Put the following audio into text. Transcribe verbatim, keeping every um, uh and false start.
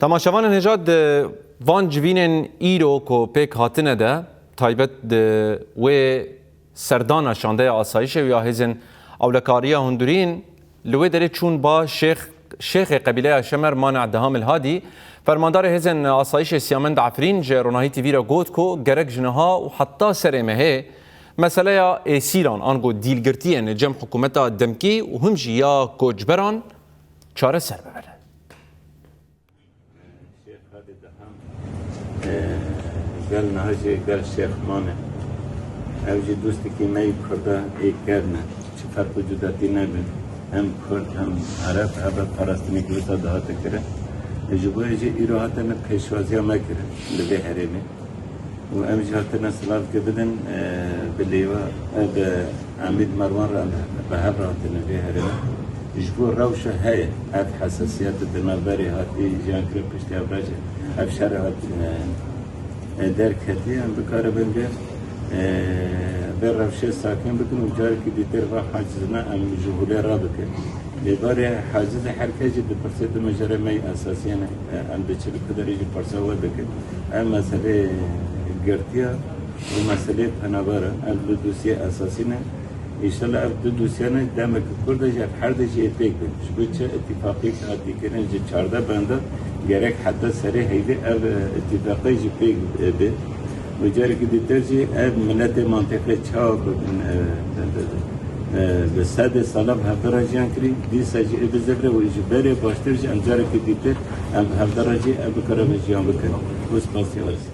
Temaşevanên hêja, di van civînên îro ku pêk hatine de, taybet di wê serdana şandeya asayişê û ya hêzên ewlekariya hundirîn, li wê derê çûn ba Şêx, Şêxê qebîleya Şemer Mane Dehamil Hadî, fermandarê hêzên asayişê Siyamend Efrîn ji Ronahî T V re got ku gerek ji niha û heta serê mehê meseleya êsîran ango dîlgirtiyên cem hikûmeta demkî û him jî ya koçberan çareser bibe. Şêx Hadî Deham, e, gel niha jî gel Şêx Mane. Ew jî dostekî me yî Kurda ê kevn e. Çi ferq û cudatî nebin. Hem Kurd hem Ereb hebe parastinê wisa dihate kirin. Ji bo yê jî îro hatine pêşwaziya me kirin li vê herêmê. Û em jî hatine silavkê bidin, e, bi lêwa, e, bi Emîd Merwan re em bi hev re hatine vê herêmê. Ji bo rewşa heye, ev hesasiyet di navberê hatî jiyan kirin piştî ev re jî ev şer hat, e, e, derketî, em bikaribin vê, e, vê rewşê sakin bikin û carekî dîtir va hacizine em ji holê rabikin. Lê barê hacizê her kes jî dipirsê di mijara me yî esasî ne. Em diçin li ku derê jî pirsa we dikin. Ev meselê girtiya û meselê penaber e. Ev du dosye esasî ne. Înşallah ev du dosye ne, demeke kurt e jî ev her de jî ê pêk bin. Ji bo çi îtîfaqiyek hatî kirin ji çardeh benda gerek heta serê heyvê ev, e, îtîfaqê jî pêk, e, be. Û carekî dîtir jî ev miletê mantîqê çawa ku, e, bi, bi, bi, e, bi sedê salan hevdira jiyan kirî, dîsa jî ê bizivre û ji berê baştir jî em carekî dîtir em hevdira jî ev bikare bi jiyan bikin. Û spasiya we.